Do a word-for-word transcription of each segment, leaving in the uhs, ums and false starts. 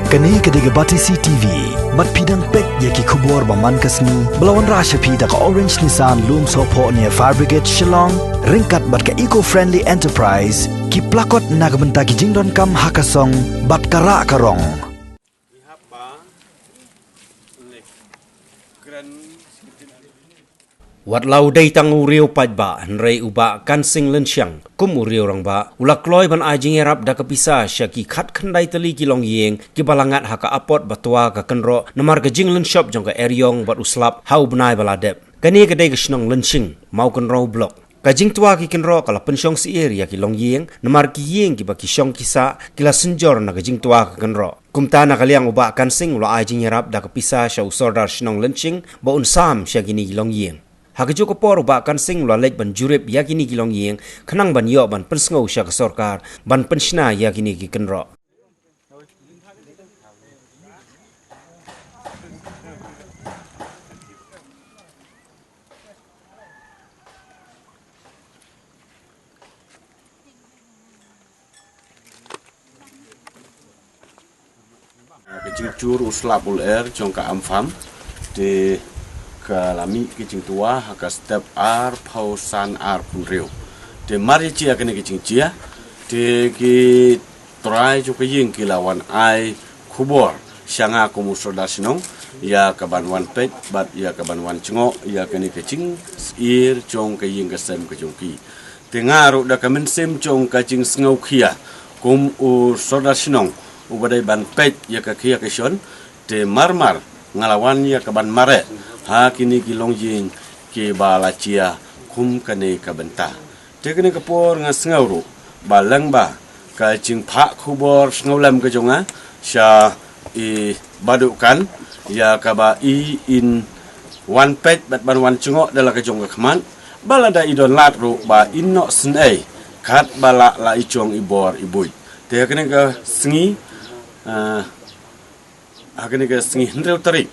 Kane ka dei ka Batesi T V. Bad phi dang peit ïa ki khubor ba man ka sngi ba la wanrah sha phi da ka Orange Nissan Lumsohphoh near Fire Brigade Shillong, ryngkat bad ka Eco Friendly Enterprise, ki plakot na ka bynta ki jingdonkam ha ka song bad ka rah ka rong. Wat la u dei tang u riew paidbah, hynrei u Bah Kansing Lynshiang, kum u riew rangbah, u la kloi ban ai jingïarap da ka pisa sha ki khatkhyndai tylli ki longïing kiba la ngat ha ka apot ba twa ka kynroh namar ka jinglynshop jong ka eriong bad u slap ha u bnai ba la dep. Kane ka dei ka shnong Lynshing, Mawkynrew Block. Ka jingtwa ki kynroh ka la pynshong syier ïa ki longïing, namar ki ïing kiba ki shong ki sah ki la synjor na ka jingtwa ka kynroh. Kumta na ka liang u Bah Kansing u la ai jingïarap da ka pisa sha u Sordar Shnong Lynshing ba un sam sha kine ki longïing. Ha kajuh ka por u Bah Kansing u la leit ban jurip ïa kine ki longïing, khnang ban ïoh ban pynsngew sha ka sorkar ban pynshna ïa kine ki kynroh. Ka jingchur u slap u lyer jong ka Amphan, te ka la mih ka jingtwa ha ka step arphew san arphew hynriew. Te mar ïa jia kane ka jingjia, te ki trai jong ka ïing ki la wan ai khubor sha nga kum u Sordar Shnong, ïa ka ban wan peit bad ïa ka ban wan jngoh ïa kane ka jingsyier jong ka ïing ka sem ka jong ki. Te nga ruh da ka mynsiem jong ka jingsngewkhia kum u Sordar Shnong uba dei ban peit ïa ka khia ka shon, te mar mar nga la wan ïa ka ban mareh ha kine ki longïing kiba la jia kum kane ka bynta. Te kane ka por nga sngew ruh ba lyngba ka jingphah khubor sngewlem ka jong nga sha i Bah Duhkan, ïa kaba i in wan peit bad ban wan jngoh da la ka jong ka khmat, ba lada i don lad ruh ba in noh synei katba lah la i jong i bor i buit. Te ha kane ka sngi, ah, ha kane ka sngi hynriew tarik,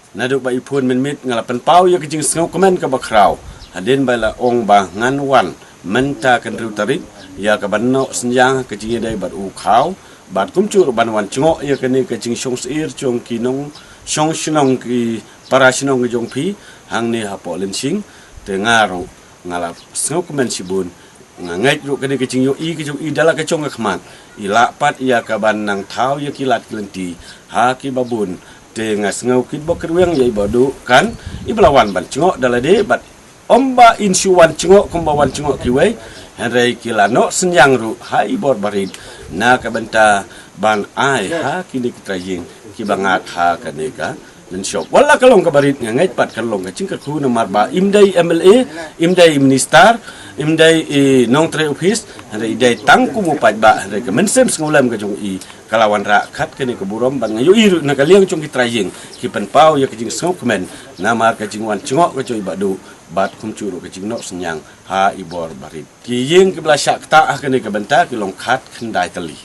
naduh ba i phone mynmiet nga la pynpaw ïa ka jingsngewkmen kaba khraw hadien ba la ong ba ngan wan mynta ka hynriew tarik ïa ka ban noh synñiang ka jingïadei bad u khaw, bad kumjuh ruh ban wan jngoh ïa kane ka jingshong syier jong ki nongshong shnong, ki para shnong ka jong phi hangne hapoh Lynshing. Te nga ruh nga la sngewkmen shibun. Nga ngeit ruh kane ka jingïohi ka jong i da la ka jong ka khmat i lah pat ïa ka ban nang thaw ïa ki lad ki lynti ha kiba bun. Te nga sngew kitbok kitweng ïa i Bah Duhkan iba la wan ban jngoh da lade, bad ym ba in shu wan jngoh kumba wan jngoh kiwei, hynrei ki la noh synñiang ruh ha i bor barit na ka bynta ban ai ha kine ki trai ïing kiba ngat ha kane ka lynshop. Wat la ka long ka barit, nga ngeit pat ka long ka jingkyrkhu namar ba im dei M L A, im dei minister, im dei i nongtrei ophis, hynrei i dei tang kum u paidbah, hynrei ka mynsiem sngewlem ka jong i ka la wanrah kat kane ka burom, bad nga ïohi ruh na ka liang jong ki trai ïing ki pynpaw ïa ka jingsngewkmen namar ka jingwan jngoh ka jong i Bah Duh, bad kumjuh ruh ka jingnoh synñiang ha i bor barit. Ki ïing kiba la shah ktah ha kane ka bynta ki long khatkhyndai tylli.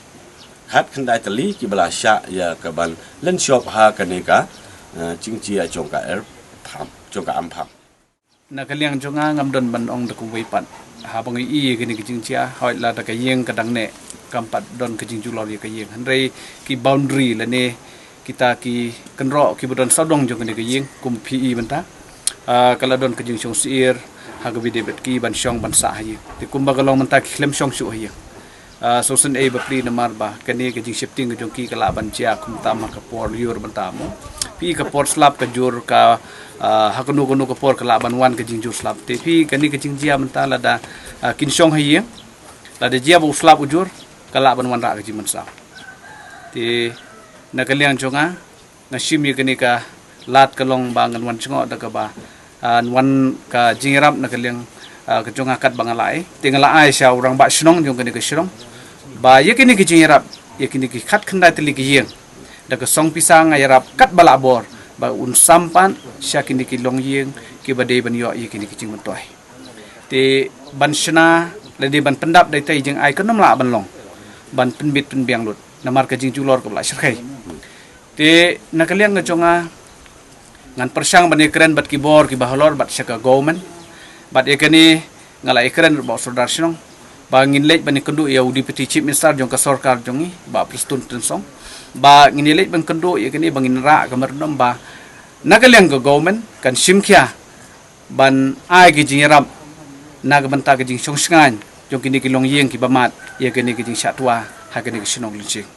Khatkhyndai tylli kiba la shah ïa ka ban lynshop ha kane ka, eh, jingjia jong ka Amphan, jong ka Amphan. Na ka liang jong nga ngam don ban ong da kawei pat. Haba nga ïohi ïa kane ka jingjia, hooid lada ka ïing ka dang neh, kam pat don ka jingjulor ïa ka ïing. Hynrei ki boundary lane kita ki kynroh kiba don sawdong jong kane ka ïing, kum phi i mynta, ah, ka la don ka jingshong syier ha kaba ïadei bad ki ban shong ban sah ha ïing. Te kumba ka long mynta ki khlem shong shuh ha ïing. Ah, sngewsynei bapli namar ba kane ka jingsheptieng ka jong ki ka lah ban jia kumta ha ka por lyiur mynta mo. Phi i ka por slap ka jur ka, ah, ha kano kano ka por ka lah ban wan ka jingjur slap. Te phi i kane ka jingjia mynta lada, ah, kin shong ha ïing, lada jia ba u slap u jur, ka lah ban wanrah ka jingmynsaw. Te na ka liang jong nga, nga shim ïa kane ka lad ka long ba ngan wan jngoh da kaba, ah, wan ka jingïarap na ka liang, ah, ka jong nga katba nga la ai. Te nga la ai sha u rangbah shnong jong kane ka shnong ba ïa kine ki jingïarap, ïa kine ki khatkhyndai tylli ki ïing, da ka song pisa nga ïarap katba lah bor ba un sam pat sha kine ki longïing kiba dei ban ïoh ïa kine ki jingmyntoi. Te ban shna lane ban pyndap da ita i jingai kan ym lah ban long ban pynbit pynbiang lut namar ka jingjulor kaba la shyrkhei. Te na ka liang ka jong nga, ngan pyrshang ban ïakren bad ki bor kiba halor bad sha ka government. Bad ïa kane nga la ïakren bad u Sordar Shnong ba ngin leit ban ïakynduh ïa u Deputy Chief Minister jong ka sorkar jong ngi, Bah Prestone Tynsong. Ba ngin ïa leit ban kynduh ïa kane ba ngin rah ka memorandum ba na ka liang ka government kan shim khia ban ai ka jingïarap na ka bynta ka jingshong shngaiñ jong kine ki longïing kiba mad ïa kane ka jingshah twa ha kane ka shnong Lyngshing.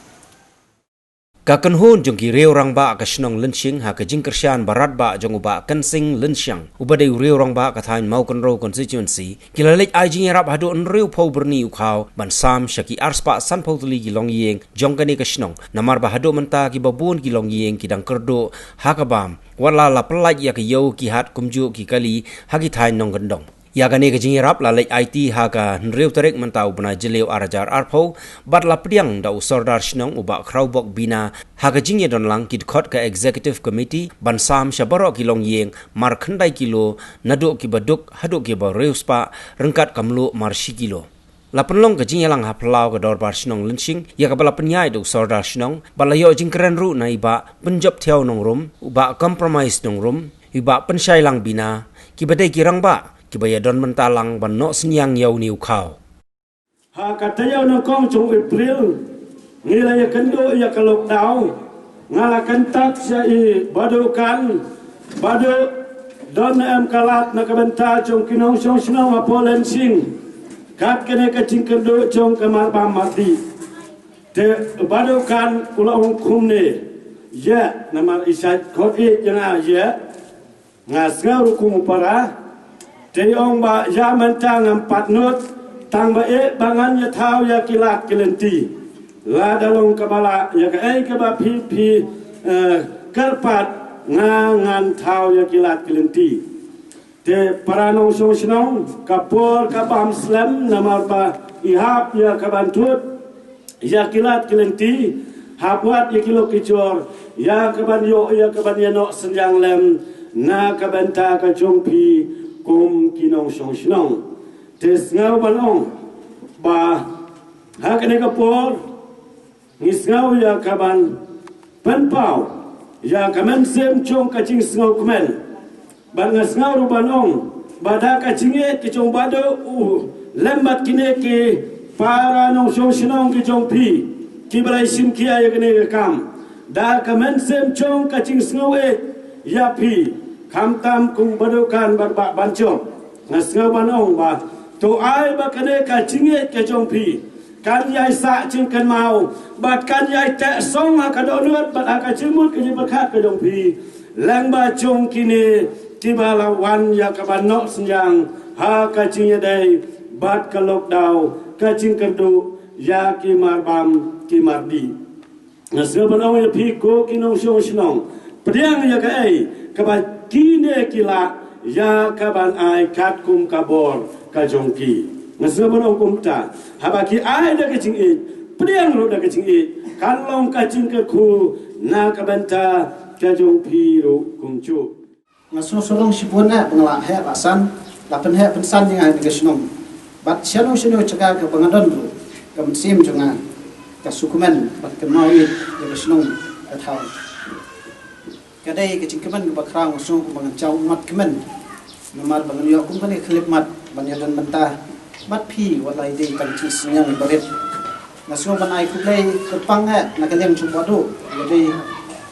Ka kynhun jong ki riew rangbah ka shnong Lyngshing ha ka jingkyrshan barat bah jong u Bah Kensing Lyngshang uba dei u riew rangbah ka thaiñ Mawkynrew constituency, ki la leit ai jingïarap haduh hynriewphew byrni u khaw ban sam sha ki arspah sanphew tylli ki longïing jong kane ka shnong, namar ba haduh mynta kiba bun ki longïing ki dang kyrduh ha ka bam, wat la la pyllait ïa ka ïew ki hat kumjuh ki kali ha ki thaiñ nongkyndong. Ïa kane ka jingïarap la leit aiti ha ka hynriew tarik mynta u bnai Jylliew ar hajar arphew, bad la pdiang da u Sordar Shnong u Bah Khrawbok Bina ha ka jingïadonlang ki dkhot ka Executive Committee ban sam sha baroh ki longïing mar khyndai kilo, naduh kiba duk haduh kiba riewspah, ryngkat ka mluh mar shi kilo. La pynlong ka jingïalang ha phyllaw ka Dorbar Shnong Lyngshing ïa kaba la pynïaid da u Sordar Shnong, bad la ïoh jingkren ruh na i Bah Pynjop Thiaw Nongrum, u Bah Compromise Nongrum, i Bah Pynshailang Bina, kiba dei ki rangbah kiba ïadon bynta lang ban noh synñiang ïa une u khaw. Ha ka taïew nyngkong jong April ngi la ïakynduh ïa ka lockdown. Nga la kyntait sha i Bah Dokan, Bah Do, don em ka lad na ka bynta jong ki nongshong shnong hapoh Lyngshing kat kane ka jingkynduh jong ka marbam mardih. Te Bah Dokan u la ong kumne, ïa namar i shait khot ïa nga ïa. Nga sngew ruh kum u para. Te i ong ba ïa mynta ngam pat nud, tang ba eh ba ngan ïa thaw ïa ki lad ki lynti. Lada long kaba lah ïa kaei kaba phi phi, eh, kyrpad, nga ngan thaw ïa ki lad ki lynti. Te para nongshong shnong, ka por ka bam slem namar ba i hap ïa ka ban thut ïa ki lad ki lynti, hap wad ïa ki lok ki jor, ïa ka ban ïoh, ïa ka ban ïa noh synñiang lem na ka bynta ka jong phi kum ki nongshong shnong. Te sngew ban ong ba ha kane ka por ngi sngew ïa ka ban pynpaw ïa ka mynsiem jong ka jingsngewkmen. Bad nga sngew ruh ban ong ba da ka jingïeit ka jong Bah Do u lem bad kine ki para nongshong shnong ki jong phi kiba la shim khia ïa kane ka kam, da ka mynsiem jong ka jingsngew ïeit ïa phi, khamtam kum Bah Dokan bad Bah Banjop. Nga sngew ban ong ba to ai ba kane ka jingïeit ka jong phi kan ïai sah jingkynmaw bad kan ïai teh song ha ka dohnud bad ha ka jingmut ka jingpyrkhat ka jong phi, lyngba jong kine kiba la wan ïa ka ban noh synñiang ha ka jingïadei bad ka lockdown, ka jingkyrduh ïa ki marbam ki mardih. Nga sngew ban ong ïa phi ko ki nongshong shnong, pdiang ïa kaei kaba kine ki lah ïa ka ban ai katkum ka bor ka jong ki. Nga sngew ban ong kumta, haba ki ai da ka jingïeit, pdiang ruh da ka jingïeit, kan long ka jingkyrkhu na ka bynta ka jong phi ruh kumjuh. Nga sngewsarong shibun eh ba nga la heh la san, la pynheh pynsan ïa nga ha kane ka shnong. Bad shano shano jaka kaba nga don ruh, ka mynsiem jong nga ka sngewkmen ban kynmaw ïa ka shnong ka thaw. Ka dei ka jingkmen kaba khraw, nga sngew kumba ngan jaw ummat kmen. Namar ba ngan ïoh kum kane ka khyllipmat ban ïadon bynta bad phi wat la dei tang jingsngew barit. Nga sngew ban ai khublei kyrpang eh na ka liang jong Bah Do. Nga dei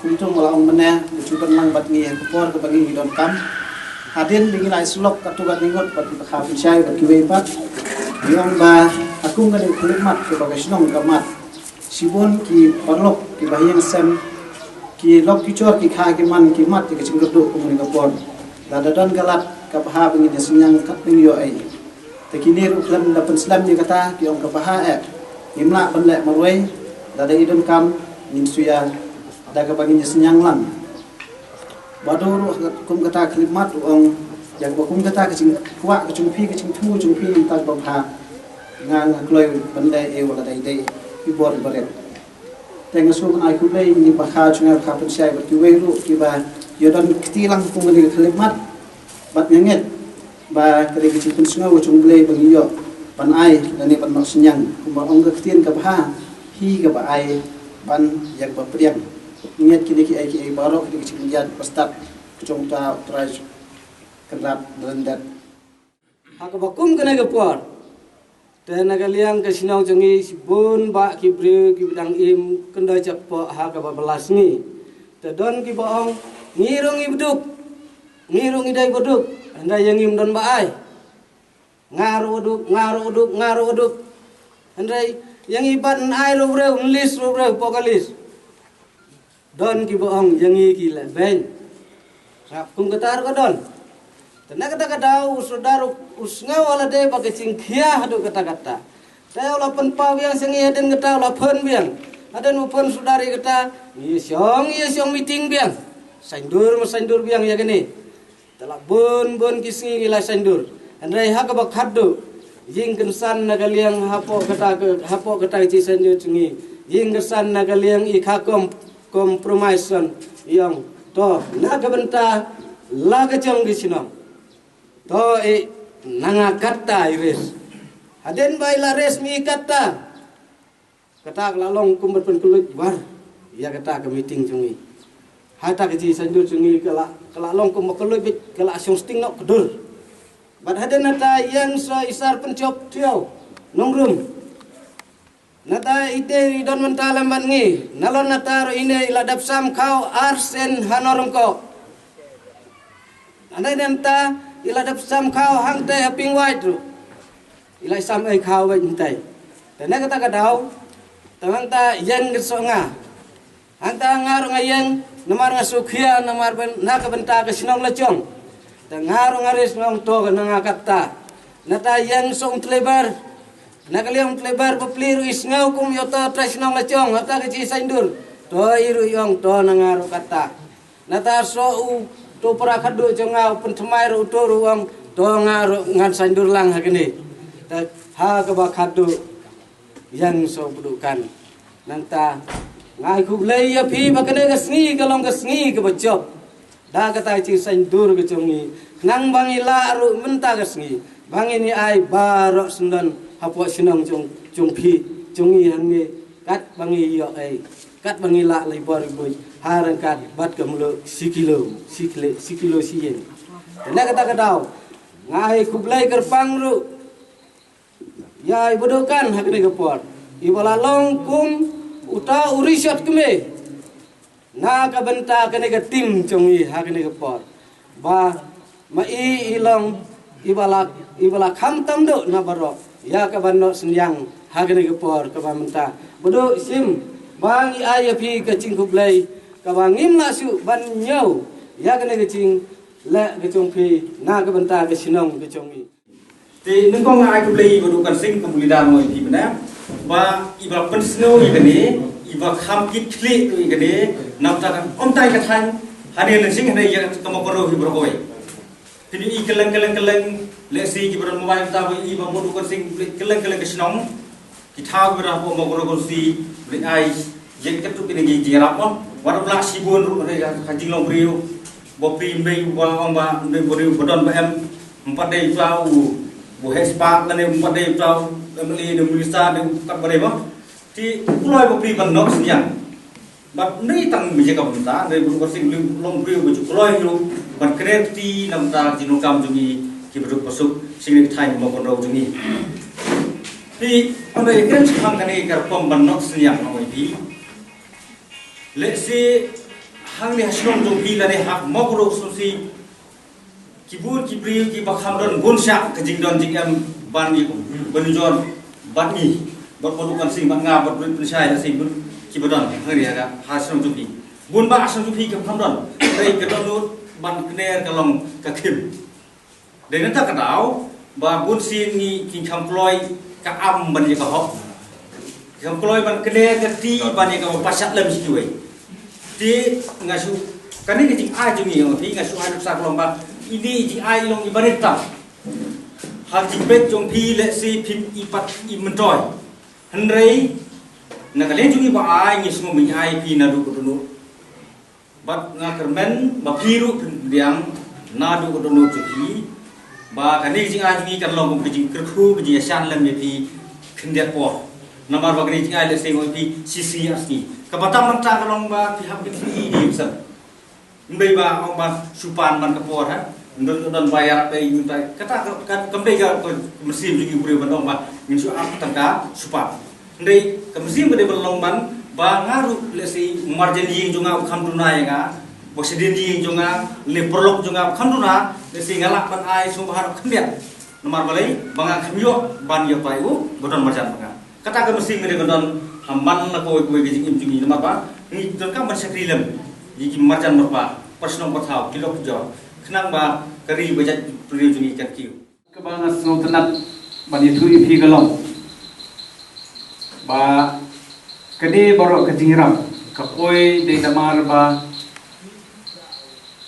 kumta nga la ong mynne, ba ju don lang bad ngi ha ka por kaba ngi donkam. Hadien ba ngi la ïasyllok katto katne ngut bad ki bakha pynshai bad kiwei pat, ngi ong ba ha kum kane ka khyllipmat kaba ka shnong ka mad, shibun ki paralok kiba ha ïing sem, ki lok ki jor, ki kha ki man, ki mad ïa ka jingkyrduh kum kane ka por. Lada don ka lad ka bha ba ngin ïa synñiang, kat ba ngin ïoh ei. Te kine ruh khlem da pynslem ïa kata, ki ong ka bha eh, ngim lah ban leh marwei. Lada i donkam, ngin shu ïa da kaba ngin ïa synñiang lang. Bah Do ruh kum kata ka khyllipmat u ong, ïa kaba kum kata ka jingkwah ka jong phi, ka jingthmu jong phi, mynta kaba bha, nga nga kloi ban leh ei wat la dei dei, i bor i barit. Te nga shu ban ai khublei ïa ki bakha jong nga, bakha pynshai bad kiwei ruh kiba ïadon kti lang kum kane ka khyllipmat. Bad nga ngeit ba ka dei ka jingpynsngew ka jong U Blei ba ngi ïoh ban ai lane ban noh synñiang, kumba ong ka ktien kaba bha, hi kaba ai ban ïa kaba pdiang. Nga ngeit kine kiei kiei baroh ki dei ka jingpynïaid ba stad ka jong uta U Trai Kynrad Lyndet. Ha kaba kum kane ka por, Te na ka liang ka shnong jong ngi shibun bah ki briew kiba dang im kyndoi chakpoh ha kaba bylla sngi. Te don kiba ong, ngi ruh ngi baduk, ngi ruh ngi dei baduk. Hynrei ïa ngi ym don ba ai. Nga ruh baduk, nga ruh baduk, nga ruh baduk. Hynrei ïa ngi pat yn ai ruh briew, yn list ruh briew hapoh ka list. Don kiba ong ïa ngi ki lehbeiñ. Hap kum kata ruh ka don. Te na kata ka daw u sordar u sngew ha lade ba ka jingkhia haduh katta katta. Te u la pynpaw biang sha ngi, hadien kata u la phone biang. Hadien u phone sordar ïa kata, ngi ïa shong, ngi ïa shong meeting biang. Saindur ma saindur biang ïa kane. Te la bun bun ki sngi ngi la saindur. Hynrei ha kaba khatduh, ïing kynsan na ka liang hapoh kata ka, hapoh kata ka jingsaiñdur jong ngi, ïing kynsan na ka liang i kha kom, compromise, i ong, to na ka bynta la ka jong ka shnong, to i na nga katta i raise. Hadien ba i la raise ma i katta, kata ka la long kum ba pynkhluit bar ïa kata ka meeting jong ngi. Hata ka jingsaiñdur jong ngi ka la, ka la long kum ba khluit beit, ka la shong sting noh ka dur. Bad hadien nata ïeng sa i Sar Pynjop Thiaw Nongrum. Nata i te i don mynta lem bad ngi. Nalor nata ruh ine i la dep sam khaw arsien ha Nongrum ko. Hadien nata i la dep sam khaw hangte ha Ping Wait ruh. I la sam ei khaw wei ntai. Te na kata ka daw, te hangta ïeng ka soh nga. Hangta nga ruh nga ïeng, namar nga sngewkhia, namar ban, na ka bynta ka shnong la jong. Te nga ruh nga ris nga ong to ka na nga katta. Nata ïeng soh um tlebar. Na ka liang um tlebar bapli ruh i sngew kum ïoh to ta shnong la jong, hata ka jingsaiñdur. To i ruh i ong to na nga ruh katta. Nata soh u to para khadduh jong nga u pynthymmai ruh u to ruh u ong to nga ruh ngan saiñdur lang ha kane. Te ha kaba khadduh ïeng soh u pduh kan. Nangta nga ai khublei ïa phi ba kane ka sngi ka long ka sngi kaba jop. Da kata ka jingsaiñdur ka jong ngi. Khnang ba ngi lah ruh mynta ka sngi ba ngin ïa ai baroh syndon hapoh shnong jong, jong phi, jong ngi hangne. Kat ba ngi ïoh ei. Kat ba ngi lah lai bor i buit ha ryngkat bad ka mluh shi kilo, shi kile, shi kilo shi ïing. Te na kata ka daw nga ai khublei kyrpang ruh ïa i Bah Dokan ha kane ka por, iba la long kum uta u rishot kmie na ka bynta kane ka team jong ngi ha kane ka por. Ba ma i i long iba la, iba la kham tam duh na baroh ïa ka ban noh synñiang ha kane ka por kaba mynta. Bah Dok, shim ba ngi ai ïa phi ka jingkhublei kaba ngim lah shuh ban ñiew ïa kane ka jingleh ka jong phi na ka bynta ka shnong ka jong ngi. Te nyngkong nga ai khublei ïa i Bah Dok Kan Sing kum u leader mo ïa phi mynne. Ba iba pynsngew ïa kane, iba kham kit khlieh ïa kane, namar ka ym tai ka thaiñ, hangne Lyngsing hangne ïa ka Mawkynrew hi baroh kawei. Phin ïohi kylleng kylleng kylleng, lehse kiba don mobile ta ba ïohi ba Bah Dok Kan Sing kylleng kylleng ka shnong. Ki thaw kiba don hapoh Mawkynrew constituency, ba ai ïa katto katne ki jingïarap mo. Wat la shibun ruh ha jinglong briew. Ba phi ym dei ba ong ba ym dei ba briew ba don ba em. Ym pat dei uta u, u heh spah lane ym pat dei uta u M L A ne minister ne u kat ba dei ba. Te u kloi ba phi ban noh synñiang. Bad ym dei tang ïa ka bynta, ym dei ba u Bah Sing, long briew ba ju kloi ruh ban kren kti na bynta ka jingdonkam jong ngi kiba duk ba suk, sha kine ki thaiñ Mawkynrew jong ngi. Te ym dei kren shaphang kane ka rukom ban noh synñiang, ong ïa phi. Lehse hangne ha shnong jong phi lane ha Mawkynrew constituency, ki bun ki briew kiba kham don bun shah ka jingdon jingem ban ïa, ban ïajot bad ngi, bad Bah Dok Kan Sing bad nga bad Bah Dok Pynshai, lehse bun kiba don hangne ha, ha shnong jong phi. Bun bah ha shnong jong phi kiba kham don. Hynrei ka dohnud ban kner ka long ka khim. Dei na kata ka daw ba bun sien ngi ki kham kloi ka am ban ïa ka hok. Ki kham kloi ban kner ka kti ban ïa ka ba pashah lem sha kiwei. Te nga shu, kane ka jingai jong ngi, ong phi, nga shu ai nuksa ka long ba ine i jingai i long iba rit tam. Ha ka jingpeit jong phi lehse phim i pat i myntoi. Hynrei na ka liang jong ngi ba ai, ngi sngew ba ngi ai phi naduh ka dohnud. Bad nga kyrmen ba phi ruh phin pdiang naduh ka dohnud jong phi ba kane ka jingai jong ngi kan long kum ka jingkyrkhu, ka jingïashan lem ïa phi khyndiat por. Namar ba kane ka jingai lehse ngi ong ïa phi shi sngi ar sngi. Kaba tam nangta ka long ba phi hap ban phi ïa ine ïa u bsar. Ym dei ba ong ba shu pan man ka por ha. Don don ba ïarap dei ngi tai. Kata ka, ka, kam dei ka, ka mynsiem jong ngi briew ban ong ba ngin shu ap tang ka supa. Dei ka mynsiem ka dei ban long ban ba nga ruh lehse marjan ïing jong nga u kham duna ïa nga. Ba shadien ïing jong nga, leh paralok jong nga u kham duna, lehse nga lah ban ai sngewbha ruh khyndiat. Namar balei ba nga kham ïoh ban ïa tai u ba don marjan ba nga. Kata ka mynsiem ka dei ban don ha man la kawei kawei ka jingim jong ngi namar ba ngi donkam ban shakri lem ïa ki marjan marpa, para shnong para thaw, ki lok ki jor, khnang ba ka ri ba jait briew jong ngi kan kiew. Kaba nga sngewtynnat ban ïathuh ïa phi ka long ba kane baroh ka jingïarap ka poi dei namar ba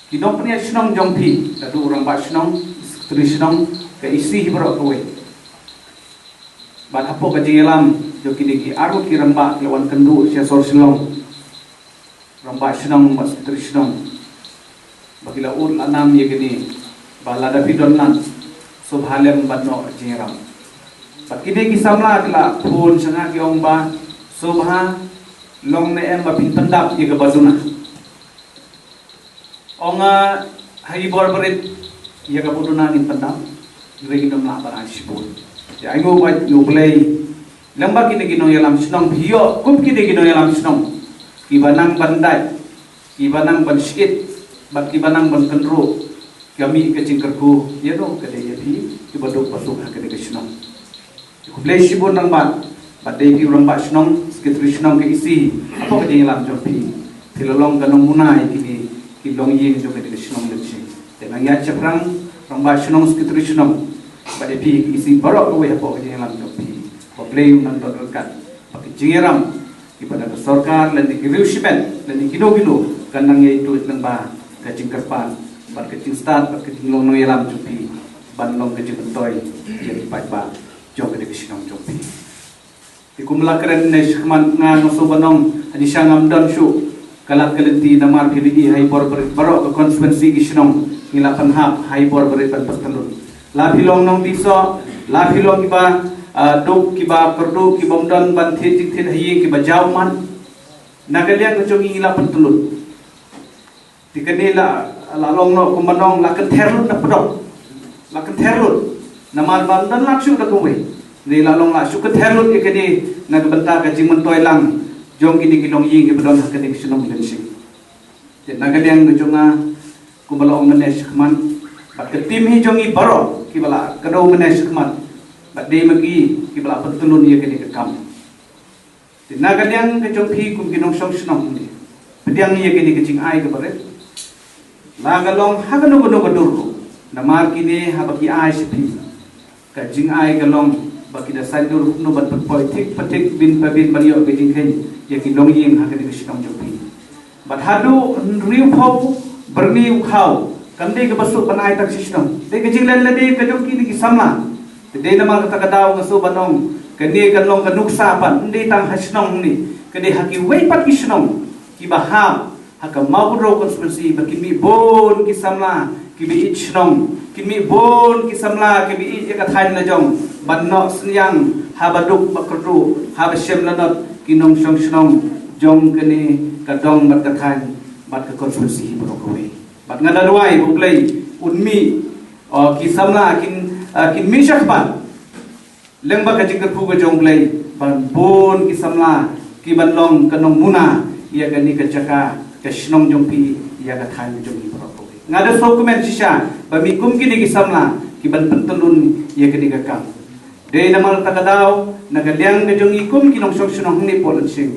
ki nongpynïaid shnong jong phi, naduh u rangbah shnong, secretary shnong, ka E C hi baroh kawei. Bad hapoh ka jingïalam jong kine ki arngut ki rangbah ki la wan kynduh sha sor Shillong, rangbah shnong bad secretary shnong, ba ki la ud la nam ïa kine ba lada phi don lad, sngewbha lem ban noh jingïarap. Bad kine ki samla ki la phone sha nga ki ong ba sngewbha long ne em ba phin pyndap ïa kaba duna. Ong, ah, ha i bor barit ïa kaba duna ngin pyndap, hynrei ngin ym lah ban ai shibun. Ïa, ai nguh ba ïa U Blei, lyngba kine ki nongïalam shnong phi ïoh kum kine ki nongïalam shnong kiba nang ban dait, kiba nang ban shit bad kiba nang ban kynruh, ka mih ka jingkyrkhu ïa no ka dei ïa phi kiba duk ba suk ha kane ka shnong. Khublei shibun rangbah, bad dei phi u rangbah shnong, secretary shnong ka E C hapoh ka jingïalam jong phi. Phi la long ka nongmuna ïa kine ki longïing jong kane ka shnong Lyngshing. Te nang ïaid shaphrang rangbah shnong, secretary shnong, bad dei phi ka E C baroh kawei hapoh ka jingïalam jong phi. Ba U Blei un nang don ryngkat bad ka jingïaram kiba na ka sorkar lane ki riew shimet lane kino kino kan nang ïai tuid lyngba ka jingkyrpad bad ka jingstad bad ka jinglong nongïalam jong phi ban long ka jingmyntoi ïa ki paidbah jong kane ka shnong jong phi. Te kum la kren ne shakhmat nga nga sngewbha ban ong, hynrei sha ngam don shuh ka lad ka lynti namar phi la i ha i bor barit baroh ka constituency ki shnong ngi la pynhap ha i bor barit ban pyntlun. La phi long nongdih soh, la phi long kiba, ah, duk kiba kyrduh, kiba ym don ban thied jingthied ha ïing, kiba jaw ummat, na ka liang ka jong ngi la pyntlun. Te kane la, la long noh kumba nong la kynther lut na pdong. La kynther lut. Namar ba ym don lad shuh da kawei. Te la long la shu kynther lut ïa kane na ka bynta ka jingmyntoi lang jong kine ki longïing kiba don ha kane ka shnong Lyngshing. Te na ka liang ka jong nga kumba la ong mynne shakhmat bad ka team hi jong ngi baroh kiba la kdew mynne shakhmat bad dei ma ki kiba la pyntlun ïa kane ka kam. Te na ka liang ka jong phi kum ki nongshong shnong ne pdiang ïa kane ka jingai kaba rit. La ka long ha kano kano ka dur ruh namar kine haba ki ai sha phi ka jingai ka long ba ki da saiñdur kumno ban pynpoi thik pa thik, byn pa byn ban ïoh ka jingkheiñ ïa ki longïing ha kane ka shnong jong phi. Bad haduh hynriewphew byrni u khaw kam dei kaba suk ban ai tang sha shnong. Dei ka jinglen lade ka jong kine ki samla. Te dei namar kata ka daw nga suk ban ong kane ka long ka nuksa pat ym dei tang ha shnong ne, ka dei ha kiwei pat ki shnong kiba hap ha ka Mawkynrew constituency ba ki mih bun ki samla kiba ïeit shnong, ki mih bun ki samla kiba ïeit ïa ka thaiñ la jong ban noh synñiang haba duk ba kyrduh, haba shem lanot ki nongshong shnong jong kane ka dong bad ka thaiñ bad ka constituency baroh kawei. Bad nga da duwai ba U Blei un mih, oh, ki samla kin, ah, kin mih shakhmat. Lyngba ka jingkyrkhu ka jong U Blei ban bun ki samla ki ban long ka nongmuna ïa kane ka jaka ka shnong jong phi ïa ka thaiñ jong phi baroh kawei. Nga da sngewkmen shisha ba mih kum kine ki samla ki ban pyntyllun ïa kane ka kam. Dei namar kata ka daw na ka liang ka jong ngi kum ki nongshong shnong hangne hapoh Lyngshing.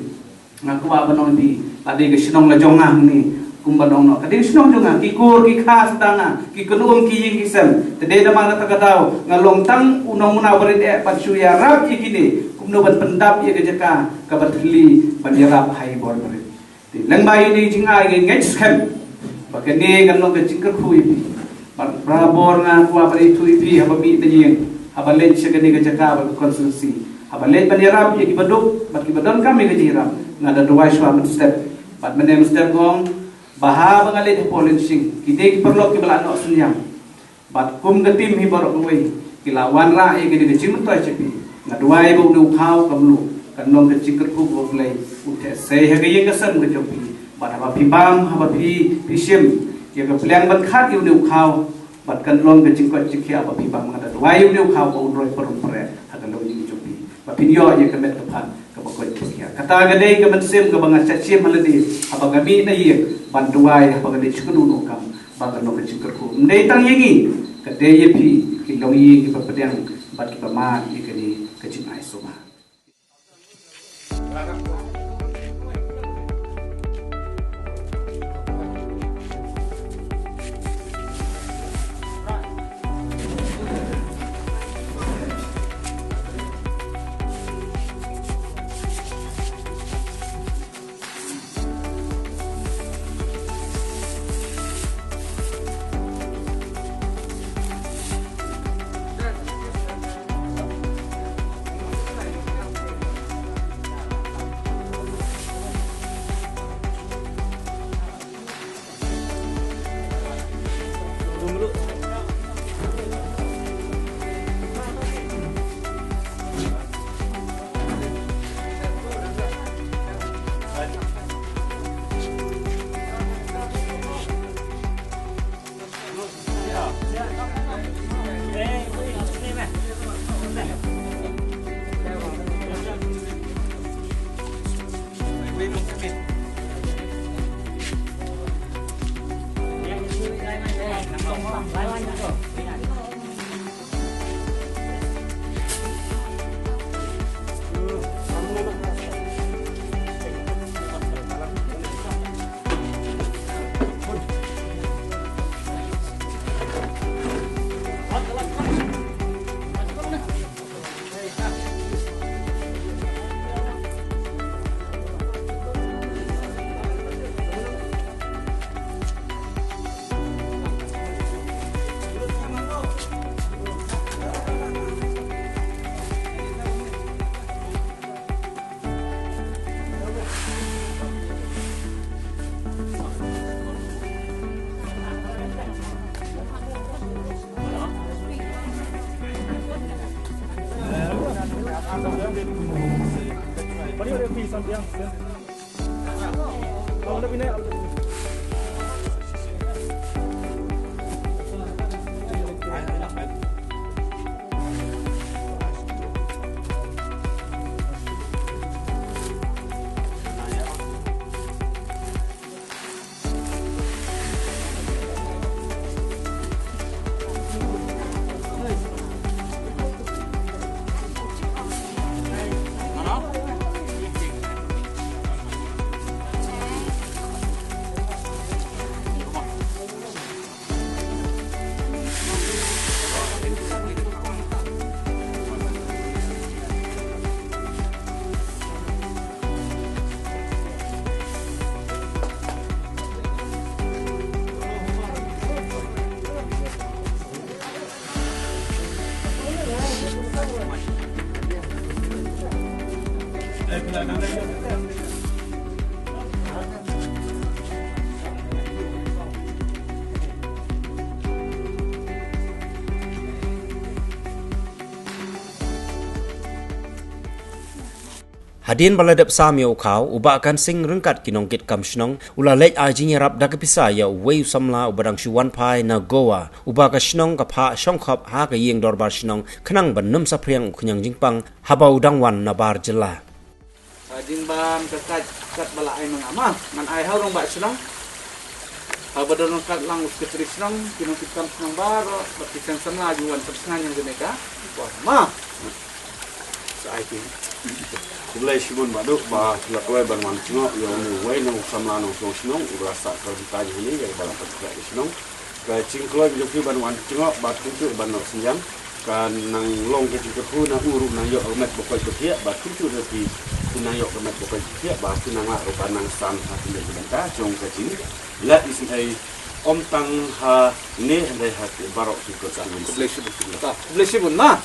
Nga kwah ban ong ïa phi, la dei ka shnong la jong nga hangne, kumba ong noh, ka dei ka shnong jong nga, ki kur ki kha sdang nga, ki kynum ki ïing ki sem. Te dei namar kata ka daw nga long tang u nongmuna barit eh ban shu ïarap ïa kine kumno ban pyndap ïa ka jaka kaba thylli ban ïarap ha i bor barit. Te lyngba ïa kane ka jingai nga ngeit skhem ba kane kan long ka jingkyrkhu ïa phi. Bad barabor nga kwah ban ïathuh ïa phi haba mih na ïing, haba leit sha kane ka jaka bad ka constituency, haba leit ban ïarap ïa kiba duk bad kiba donkam ïa ka jingïarap, nga da duwai shuwa mynstep bad mynne mynstep nga ong ba haba nga leit hapoh Lyngshing, kine ki paralok kiba la noh synñiang bad kum ka team hi baroh kawei ki la wanrah ïa kane ka jingmyntoi sha phi. Nga duwai ba une u khaw ka mluh kan long ka jingkyrkhu ba U Blei un theh sei ha ka ïing ka sem ka jong phi. Bad haba phi bam, haba phi, phi shim ïa ka pliang ban khat ïa une u khaw, Bad kan long ka jingkoit jingkhiah ba phi bam, nga da duwai ïa u Khaw ba un roi parom pyrshah ha ka longïing jong phi, ba phin ïoh ïa ka met ka phad kaba koit kaba khiah. Kata ka dei ka mynsiem kaba nga shah shim ha lade haba nga mih na ïing ban duwai, haba nga leit sha kano kano ka kam, ba kan long ka jingkyrkhu ym dei tang ïa ngi, ka dei ïa phi, ki longïing, kiba pdiang bad kiba mad ïa kane ka jingai sumar. Hadien ba la dep sam ïa u Khaw, u Bah Kan Sing ryngkat ki nongkitkam shnong u la leit ai jingïarap da ka pisa ïa uwei u samla uba dang shu wan phai na Goa, uba ka shnong ka phah shongkhop ha ka ïing dorbar shnong khnang ban nym saphriang u khñiang jingpang haba u dang wan na bar jylla. Ka jingbam ka kat, kat ba la ai ma nga ma ngan ai ha u rangbah shnong. Haba don ryngkat lang u sekretari shnong, ki nongkitkam shnong baroh bad ki seng samla ju wan pynsngew ïa kane ka. Wah ma. Sa ai ki. Khublei shibun Bah Duh ba la kloi ban wan jngoh ïa uwei na u samla nongshong shnong uba la sah ka bynta jong ngi ïa ba la pynkhreh ka shnong. Ka jingkloi jong phi ban wan jngoh bad kumjuh ban noh synjam ka nang long ka jingkyrkhu na u ruh nang ïoh ka met ba koit ba khiah bad kumjuh ruh phi nang ïoh ka met ba koit ba khiah ba phi nang lah ruh ban nang san ha khyndiat ka bynta jong ka jing la isynei ym tang ha ne hynrei ha ki baroh ki kyrsan. Khublei shibun. Khublei shibun ma.